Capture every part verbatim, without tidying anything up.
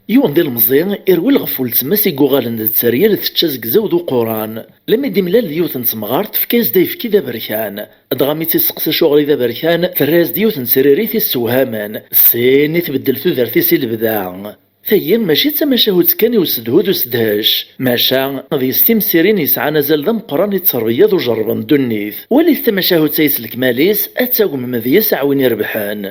Yiwen d ilemẓi irwel ɣef weltma-s i yuɣalen d tteryel tečča zegzaw d uquran. Lammi d-imlal d yiwet n temɣart, tefka-yas-d ayefki d aberkan. Dɣa mi tt-isteqsa acuɣer i d aberkan, terra-yas-d yiwet n tririt issewhamen. Sin i tbeddel tudert-is i lebda. Tagi mačči d tamacahut kan i usedhu d usedhec, maca deg-s timsirin yesɛan azal d ameqqran i tterbiya d ujerreb n ddunit. Walit tamacahut-a s lekmal-is, ad tagmem deg-s aɛwin irebḥen.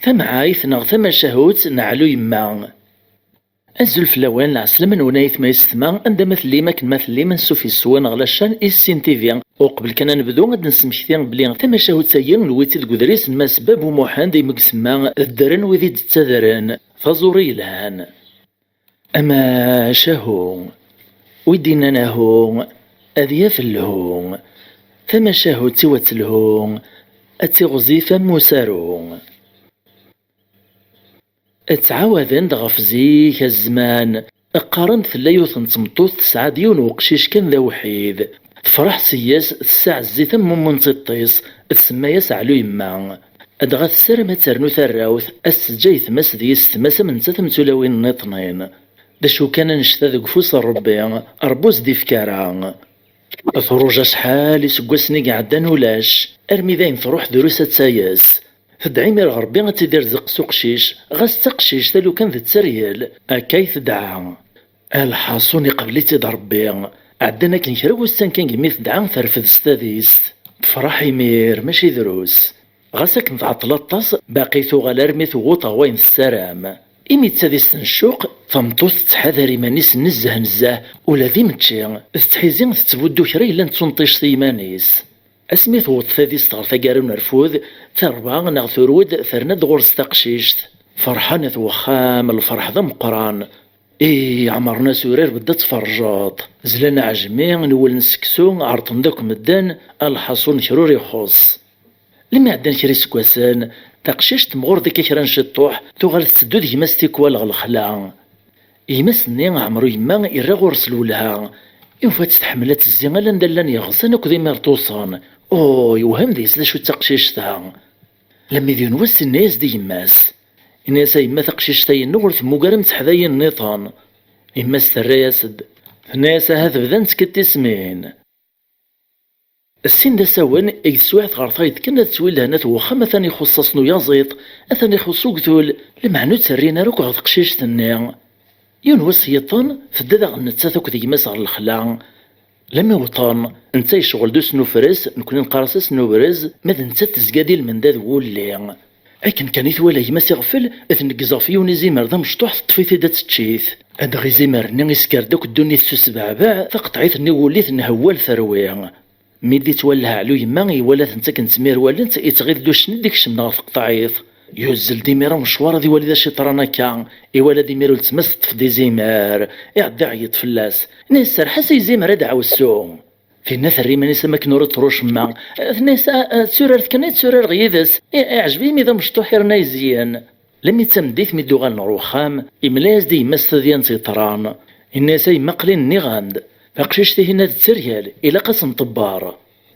Tamɛayt neɣ tamacahut n Ɛlu Yemma. Azul fell-awen, lɛeslama-nwen a aytma yessetma, anda ma tellim, akken ma tellim, ansuf yes-wen ɣer la chaîne Issin T V. Uqbel kan ad nebdu, ad d-nesmekti belli tamacahut-agi newwi-tt-id deg udris n Mass Babu Muḥend, imi i isemma ddren wid i d-ttadren. Taẓuri yelhan. Amacahu, wi d-innan ahu, ad yaf lhu. Tamacahut-iw ad telhu, ad tiɣzif am usaru. Ttɛawaden-d ɣef zik, a zzman, qqaren-d tella yiwet n tmeṭṭut tesɛa-d yiwen weqcic kan d awḥid. Tefreḥ seg-s, tessaɛez-it am mummu n tiṭ-is, tsemma-yas Ɛlu Yemma. Dɣa tessaram ad ternu tarrawt, ad s-teǧǧ ayetma-s d yessetma-s am nettat am tulawin nniṭnin. D acu kan, annect-a deg ufus n Ṛebbi, Ṛebbi ur s-d-ifki ara. Truǧ acḥal iseggasen i iɛeddan ulac, armi d ayen truḥ drus ad tayes. Tedɛa imir ɣer Ṛebbi ad tt-id-irzeq s uqcic, ɣas d taqcict, a lukan d tteryel, akka i tedɛa. A lḥaṣun, iqbel-itt-id Ṛebbi. Ɛeddan akken kra wussan kan segmi tedɛa terfed s tadist. Tefreḥ imir, mačči drus. Ɣas akken tɛeṭṭel aṭas, baqi tuɣal armi tewweḍ ɣer wayen tessaram. Imi d tadist n ccuq, tameṭṭut tettḥadar iman-is nezzeh nezzeh, ula d imečči, tettḥizi tettbuddu kra yellan d tunṭict i yiman-is. Asmi tewweḍ tadist ɣer taggara n urfud, tarwa neɣ turew-d, terna-d ɣur-s taqcict. Ferḥen at wexxam, lferḥ d ameqqran. I ɛemren-as urar bedda tferrjeḍ. Zlan aɛejmi, newwlen seksu, ɛerḍen-d akk medden, a lḥaṣun kra ur ixuṣ. Lemmi ɛeddan kra iseggasen, taqcict temɣur-d akka kra n ciṭṭuḥ, tuɣal tetteddu d gma-s tikwal ɣer lexla. Gma-s-nni Ɛemru yemma irra ɣur-s lwelha, yufa-tt tḥemmel ad tezzi alanda llan yeɣsan akked imirṭuṣen. Oh, yewhem deg-s d acu d taqcict-a. Lammi d yiwen wass inna-yas-d i yemma-s. Inna-yas: "A yemma, taqcict-a-inu ur temmug ara am teḥdayin nniḍen." Yemma-s terra-yas-d, tenna-yas: "Ahat bdant-tt-id tismin." Ssin d asawen, deg teswiɛt ɣer tayeḍ kan ad ttwilhan at wexxam, atan ixuṣṣ-asen uyaẓiḍ, atan ixuṣṣ ugdul, lameɛna ur tt-rrin ara akk ɣer teqcict-nni. Yiwen wass yiḍen, tedda daɣen nettat akked gma-s ɣer lexla. Lammi wwḍen, netta yecɣel d usnufres, nekni neqqar-as asnubrez, ma d nettat tezga di lmenda d wulli. Akken kan i twala gma-s iɣfel, tneggez ɣef yiwen izimer d amecṭuḥ, teṭṭef-it-id ad tečč-it. Adɣ izimer-nni isker-d akk ddunit s usbeɛbeɛ, taqeṭɛit-nni n wulli tenhewwal terwi. Mi d-ittwalleh Ɛlu yemma, iwala-tent akken ttmirwalent, ittɣiḍ-d uccen i d-ikecmen ɣer teqṭɛit. Yuzzel-d imir amecwar ad iwali d acu yeḍran akka. Iwala-d imir weltma-s teṭṭef-d izimer. Iɛedda iɛeyyeḍ fell-as. Inna-yas: "Serreḥ-as i yizimer ad iɛawed su." Tinna terra iman-is am akken ur iḍerru acemma. Tenna-yas: "A, a, d turart kan ay tturareɣ yid-s. I, iɛjeb-iyi imi d amecṭuḥ yerna yezyen." Lammi d tameddit mi d-uɣalen ɣer uxxam, imla-yas-d i yemma-s tadyant yeḍran. Inna-yas: "A yemma, aql-in nniɣ-am-d, taqcict-ihin-a d tteryel, ilaq ad s-nṭebber."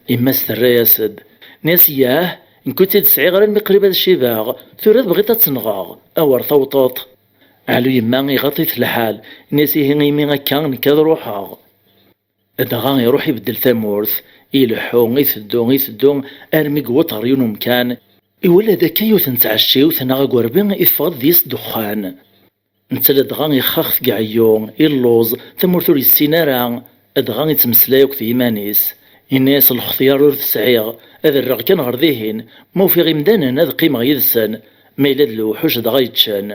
Yemma-s terra-yas-d, tenna-yas: "Yah, nekk ur tt-id-sɛiɣ ara almi qrib ad cibeɣ, tura tebɣiḍ ad tt-nɣeɣ, awer tawṭeḍ." Ɛlu yemma iɣaḍ-it lḥal, inna-yas: "Ihi imi akka, nekk ad ruḥeɣ." Dɣa iruḥ ibeddel tamurt, ileḥḥu, iteddu, iteddu, armi yewweḍ ɣer yiwen umkan, iwala-d akka yiwet n tɛecciwt neɣ agerbi, iffeɣ-d deg-s ddexxan. Netta ladɣa ixxax deg ɛeyyu, illuẓ, tamurt ur yessin ara, dɣa ittmeslay akked yiman-is. Yenna-yas: "Lxetyar ur t-sɛiɣ, ad rreɣ kan ɣer dihin, ma ufiɣ imdanen ad qqimeɣ yid-sen, ma yella d lewḥuc dɣa yeččen."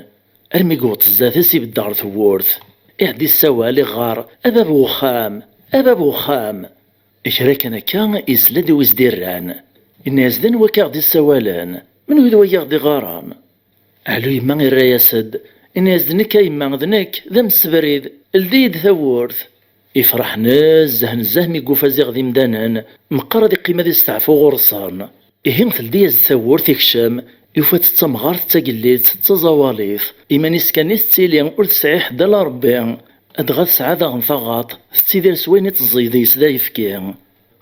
Armi yewweḍ zdat-s, ibedd ɣer tewwurt. Iɛedda issawal, iɣɣar: "A bab wexxam! A bab wexxam!" Kra kan akka, yesla-d i wi s-d-irran. Yenna-yas: "D anwa akka aɣ-d-issawalen? Menwi d wagi aɣ-d-iɣɣaren?" Ɛlu yemma irra-yas-d, yenna-yas: "D nekk a yemma, d nekk, d amsebrid, ldi-yi-d tawwurt." Ifreḥ nezzeh nezzeh mi yufa ziɣ d imdanen, meqqar ad iqqim ad isteɛfu ɣur-sen. Ihi teldi-yas-d tawwurt, ikcem, yufa-tt d tamɣart, d tagellidt, d taẓawalit, iman-is kan i tettili, ur tesɛi ḥedd ala Ṛebbi. Dɣa tesɛa daɣen taɣaṭ, tettidir s wayen i teẓẓeg deg-s d ayefki.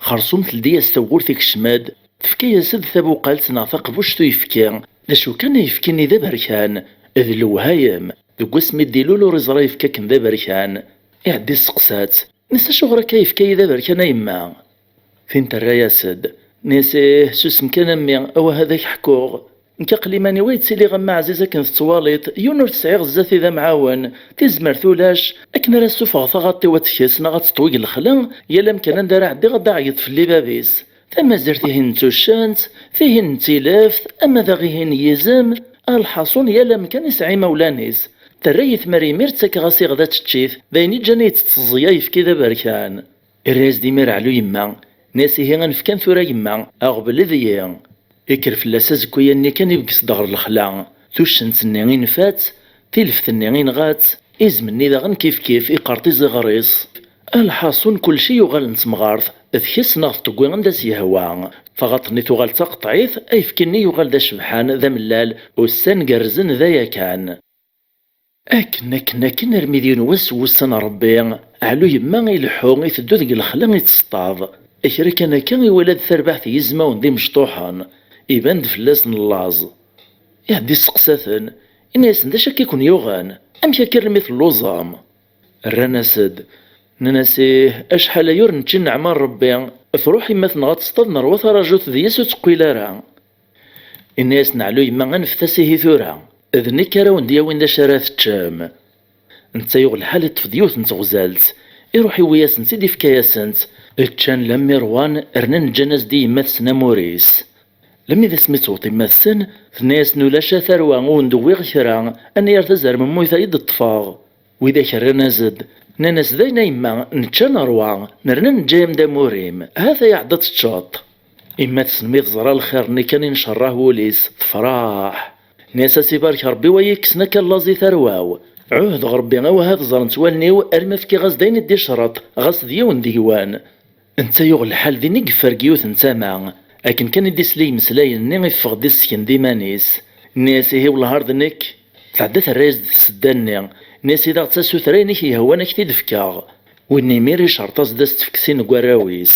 Xersum teldi-yas tawwurt, ikcem-d, tefka-yas-d tabuqalt neɣ taqbuct uyefki. D acu kan, ayefki-nni d aberkan, d lewhayem. Deg wasmi d-ilul ur iẓra ayefki akken d aberkan. Iɛedda isteqsa-tt, nnes acuɣer akka ayefki-ayi d aberkan a yemma? Tin terra-yas-d, nnes ih, susem kan a mmi, awah ad ak-ḥkuɣ. Nekk aql iman-iw ay ttiliɣ am aɛziz akken tettwaliḍ, yiwen ur t-sɛiɣ zdat-i d amɛawen, tizmert ulac, akken ara ssufɣeɣ taɣaṭ-iw ad tkes neɣ ad teṭwi deg lexla, yal amkan anda ara ɛeddiɣ ad d-aɣ-yeṭṭef fell-i bab-is. Tamazirt ihin n tuccent, tihin n tileft, ama d aɣ ihin n yizem, a lḥaṣun yal amkan isɛa imawlan-is. Terra-yi tmara imir ttakeɣ-as iɣed ad teččit, d ayen i ǧǧan i yetteẓẓeya ayefki d aberkan. Irra-yas-d imir Ɛlu yemma, nna-yas ihi anef kan tura yemma, aɣbel d yi. Ikker fell-as azekka-nni kan ibges-d ɣer lexla, tuccent-nni infa-tt, tileft-nni inɣa-tt, izem-nni daɣen kifkif iqerṭ iziɣer-is. A lḥaṣun kulci yuɣal n temɣart, tkes neɣ teṭewwi anda s-yehwa. Taɣaṭ-nni tuɣal d taqeṭɛit, ayefki-nni yuɣal d acebḥan, d amellal, ussan gerrzen d aya kan. Akken, akken, akken armi d yiwen wass n wussan n Ṛebbi, Ɛlu yemma ileḥḥu, iteddu deg lexla, ittseṭṭaḍ. Kra kan akka iwala-d tarbaɛt n yizmawen d imecṭuḥen, iban-d fell-asen llaẓ. Iɛedda isteqsa-ten, inna-yasen d acu akka i ken-yuɣen? Amek akka armi telluẓem? Rran-as-d, nnan-as ih, acḥal aya ur nečči nneɛma n Ṛebbi, truḥ yemma-tneɣ ad teṣṭad, nerwa tarajut deg-s ur teqqil ara. Inna-yasen Ɛlu yemma, anfet-as ihi tura, d nekk ara wen-d-yawin d acu ara teččem. Netta yuɣ lḥal, iṭṭef-d yiwet n teɣzalt, iruḥ iwwi-yasen-tt-id, ifka-yasen-tt. Ččan lammi ṛwan, rnan ǧǧan-as-d i yemma-tsen amur-is. Lammi d asmi tewweḍ yemma-tsen, tenna-yasen ulac a tarwa, ur wen-d-wwiɣ kra, anayer tazermemmuyt ay d-ṭṭfeɣ. Widak rran-as-d, nnan-as d ayen a yemma, nečča nerwa, nerna neǧǧa-yam-d amur-im, ha-t-a iɛedda teččeḍ. Yemma-tsen mi teẓra lxir-nni kan incerrah wul-is, tefreḥ. Nna-yas a s-ibarek Ṛebbi wa yi-kksen akka llaẓ i tarwa-w. Ɛuhdeɣ Ṛebbi awah ad ẓrent wallen-iw arma fkiɣ-as-d ayen i d-icreṭ, ɣas d yiwen deg-wan. Netta yuɣ lḥal din i yeffer deg yiwet n tama. Akken kan i d-isla i yimeslayen-nni, iffeɣ-d issken-d iman-is. Nna-yas ihi wellah ar d nekk. Tɛedda terra-yas-d tsedda-nni. Nna-yas i d aɣ-ttasuter ayen i k-yehwan ad k-t-id-fkeɣ. Win imir icerṭ-as-d ad s-tefk sin n warraw-is.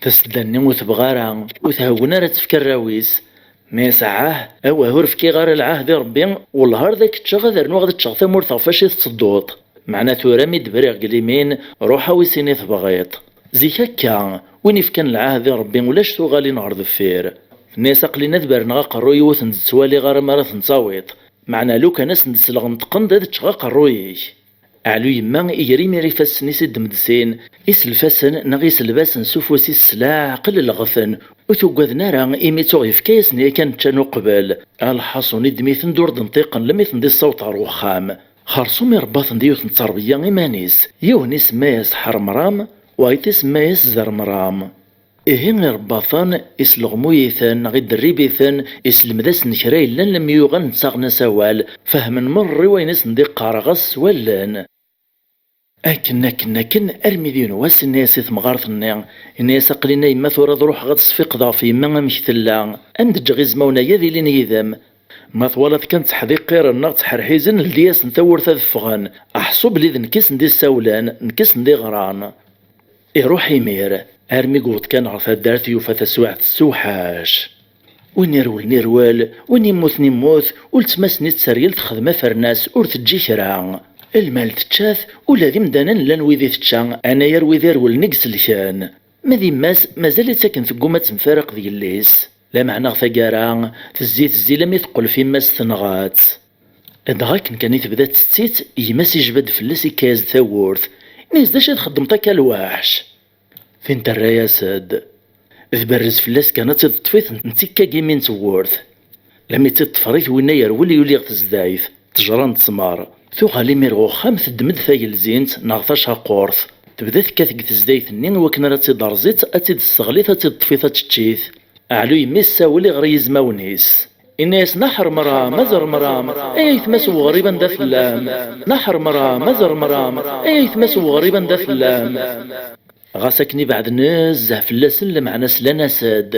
Tasedda-nni ur tebɣi ara, ur thewwen ara ad tefk arraw-is. Nna-yas ah, awah ur fkiɣ ara lɛahd i Ṛebbi, wellah ar d ak-ččeɣ ad rnuɣ ad ččeɣ tamurt ɣef wacu i tettedduḍ. Meɛna tura mi d-briɣ deg limin, ruḥ awi sin i tebɣiḍ. Zik akka, win ifkan lɛahd i Ṛebbi ulac tuɣalin ɣer deffir. Tenna-yas aql-in ad berneɣ aqerruy-iw ur ten-d-ttwaliɣ ara mi ara ten-tawiḍ. Meɛna lukan ad sen-d-sleɣ neṭqen-d ad ččeɣ aqerruy-ik. Ɛlu yemma iger imir ifassen-is, iddem-d sin, iself-asen neɣ iselb-asen s ufus-is s leɛqel, lɣefen, ur t-uggaden ara imi tuɣ yefka-yasen yakan ččan uqbel. A lḥaṣun iddem-iten-d ur d-nṭiqen lemmi ten-d-issaweḍ ɣer wexxam. Xersum irebba-ten-d yiwet n tterbiya iman-is, yiwen isemma-yas Ḥermram, wayeḍ isemma-yas Zermram. Ihi irebba-ten, isleɣmuy-iten neɣ iderrib-iten, iselmed-asen kra yellan lemmi yuɣal nettaɣen-as awal, fehmen merra i wayen i sen-d-iqqar ɣas s wallen. Akken, akken, akken, armi d yiwen wass inna-yas i temɣart-nni, inna-yas aql-in a yemma tura ad ruḥeɣ ad sfiqdeɣ ɣef yemma amek tella, ad m-d-ǧǧeɣ izmawen-agi ad ilin yid-m. Ma twalaḍ kan tteḥdiqiren neɣ ttḥerḥizen, ldi-yasen tawwurt ad ffɣen, aḥṣu belli d nekk i sen-d-issawlen, nekk i sen-d-iɣran. Iruḥ imir, armi yewweḍ kan ɣer taddart yufa taswiɛt tessewḥac. Win irewlen irwel, win immuten immut, uletma-s-nni tteryel texdem afernas ur teǧǧi kra. Lmal tečča-t, ula d imdanen llan wid i tečča, anayer wid irewlen i iselken. Ma d yemma-s mazal-itt akken tegguma ad temfaraq d yelli-s. Lameɛna ɣer taggara, tezzi tezzi lammi teqqel f yemma-s tenɣa-tt. Dɣa akken kan i tebda tettett-itt, gma-s ijba-d fell-as, ikka-yas-d tawwurt. Ini-as d acu i txeddmeḍ akka a lweḥc? Tin terra-yas-d, tberrez fell-as kan ad tt-id-teṭṭef, i tent-, tettekka deg imi n tewwurt. Lammi tt-id-teṭṭef, winna yerwel yuli ɣer tezdayt, ttejra n ttmer. Tuɣal imir ɣer uxxam, teddem-d tagelzint neɣ tacaqurt. Tebda tekkat deg tezdayt-nni i wakken ara tt-id-terẓ, ad tt-id-tesseɣli, ad tt-id-teṭṭef, ad tečč-it. Ɛlu yemma-s tessawel, iɣer i yizmawen-is. Inna-yasen a Ḥermram, a Zermram, ay aytma-s n uɣrib anda tellam? A Ḥermram, a Zermram, ay aytma-s n uɣrib anda tellam? Ɣas akken ibɛed nezzeh fell-asen, lameɛna slan-as-d.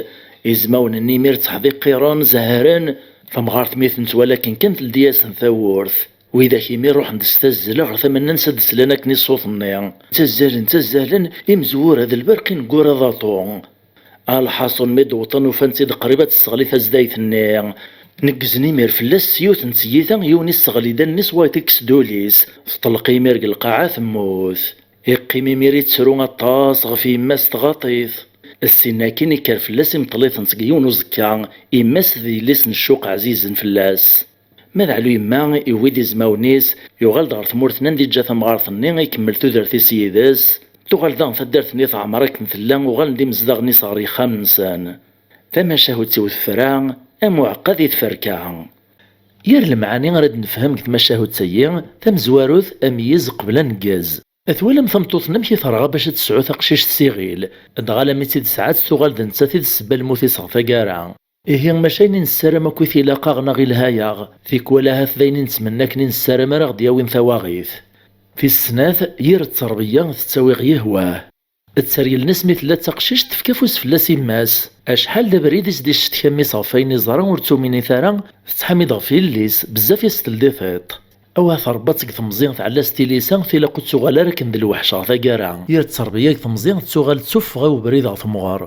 Izmawen-nni imir tteḥdiqiren, zehren. Tamɣart mi ten-twala akken kan teldi-yasen tawwurt. Widak imi ruḥen-d s tazzla ɣer tama-nnes ad d-slan akken i ṣṣut-nni. Ttazzalen, ttazzalen, imezwura d lberq ineggura d aṭu. Alḥaṣun mi d-wwḍen ufan-tt-id qrib ad tesseɣli tazdayt-nni. Neggzen imir fell-as s yiwet n tyita, yiwen isseɣli-d allen-is wayeḍ ikkes-d ul-is. Teṭleq imir deg lqaɛa temmut. Iqqim imir ittru aṭas ɣef yemma-s tɣaṭ-it. Ssin akkin ikker fell-as imeṭṭel-itent deg yiwen uẓekka, yemma-s d yelli-s n ccuq ɛzizen fell-as. Ma d Ɛlu yemma, iwwi-d izmawen-is, yuɣal-d ɣer tmurt-nni anda iǧǧa tamɣart-nni, ikemmel tudert-is yid-s. Tuɣal daɣen taddart-nni teɛmer akken tella, uɣalen-d imezdaɣen-is ɣer yexxamen-nsen. Tamacahut-iw tefra, am uɛeqqa di tferka. Yir lemɛani ara d-nefhem deg tmacahut-agi, tamezwarut, ameyyez qbel aneggez. Twalam tameṭṭut-nni amek i terɣa bac ad tesɛu taqcict s iɣil, dɣa alammi tt-id-tesɛa tuɣal d nettat i d ssebba n lmut-is ɣer taggara. Ihi maca ayen i nessaram akk i tilaq-aɣ neɣ ilha-yaɣ, tikwal ahat d ayen i nettmenna akken i nessaram ara ɣ-d-yawin tawaɣit. Tis snat, yir tterbiya tettawi ɣ yihwah. Tteryel-nnes mi tella d taqcict tefka afus fell-as yemma-s. Acḥal d abrid i s-d-iccetka mmi-s ɣef wayen iẓra ur tt-tuminit ara, tettḥamid ɣef yelli-s, bezzaf i s-teldi tiṭ. Awah terbeḍ-tt deg temẓi tɛella s tilisa, tilaq ur tuɣal ara akken d lweḥc ɣer taggara. Yir tterbiya deg temẓi tettuɣal d tuffɣa ubrid ɣer temɣer.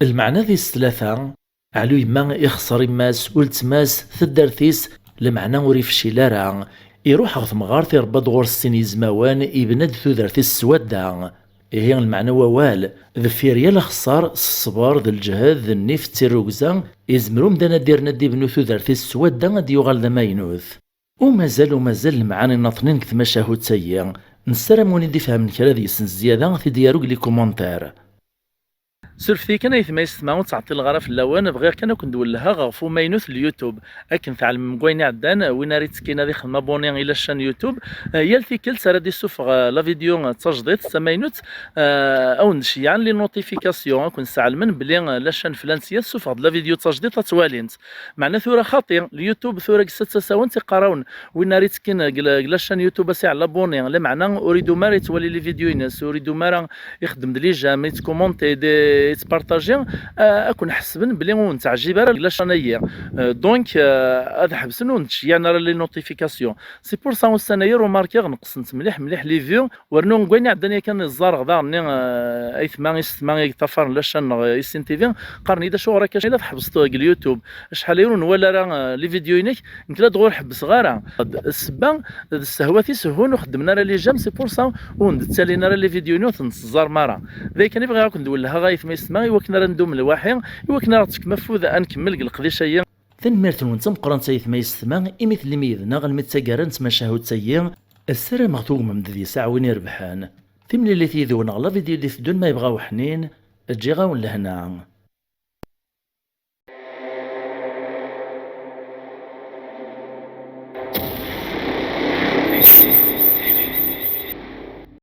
Lmeɛna tis tlata, Ɛlu yemma ixṣer yemma-s, uletma-s, taddart-is, lmeɛna ur ifcil ara. Iruḥ ɣer temɣart, irebba-d ɣur-s sin yizmawen, ibna-d tudert-is s wadda. Ihi lmeɛna n wawal, deffir yal axeṣṣar, s ṣṣber, d lǧehd, d nnif, d tirrugza, izmer umdan ad d-irn ad d-ibnu tudert-is s wadda, ad d-yuɣal d amaynut. U mazal, u mazal lemɛani nnaṭnin deg tmacahut-agi. Nessaram win i d-ifehmen kra deg-sen zzyada, ad t-id-yaru deg les commentaires. Surfet-iyi kan ayetma yessetma, ur ttɛeṭṭileɣ ara fell-awen, bɣiɣ kan ad ken-d-wellheɣ ɣef umaynut n YouTube. Akken tɛelmem deg wayen iɛeddan, win ara yettekkin ad ixdem abonné i la chaîne YouTube. Eh, yal tikkelt ara d-isuffeɣ, eh, la vidéo, eh, d tajdiṭ, d tamaynut, eh, ad wen-d-ceyyɛen les notifications, ad ken-sseɛlmen belli, eh, la chaîne flan-tt tsuffeɣ-d la vidéo d tajdiṭ ad tt-walint. Meɛna tura xaṭi, YouTube tura deg-s ad tt-asawen tiqqarawen. Win ara yettekkin deg la, deg la chaîne YouTube ad s-iɛell abonné, lameɛna ur idum ara yettwali les vidéos-ines, ur idum ara ixeddem-d les j'aime, yettkumonti, d-, yettpartaji, eh, ad ken-ḥesben belli ur wen-teɛjib ara la chaîne-agi. Eh, donc, eh, ad ḥebsen ur wen-d-ceyyɛen ara les notifications. C'est pour ça ussan-agi remarqueɣ neqsent mliḥ, mliḥ les vues, wernu deg wayen iɛeddan yakan ẓẓareɣ daɣen-nni, eh, ayetma, yessetma i yeṭṭafaren la chaîne neɣ, eh, Issin T V, qqaren-iyi-d acuɣer akka la tḥebseḍ deg YouTube, acḥal ur nwala ara, eh, les vidéos-inek, nekk la d-ɣur ḥebbseɣ ara. Ssebba d ssehwat i sehhun ur xeddmen ara les j'aime, c'est pour ça ur wen-d-ttalin ara les vidéos-inu, ur ten-teẓẓarem ara. D aya kan i bɣiɣ ad ken-d-wellheɣ ayetma yessetma, i wakken ara neddu lwaḥi, i wakken ara ɣ-d-tefkem afud ad nkemmel deg leqdic-agi. Tanemmirt-nwen d tameqqrant ayetma yessetma, imi tellim yid-neɣ almi d taggara n tmacahut-agi. Ssarameɣ tugmem-d deg-s aɛwin irebḥen. Timlilit yid-wen ɣer la vidéo i d-iteddun ma yebɣa uḥnin, ǧǧiɣ-awen lehna.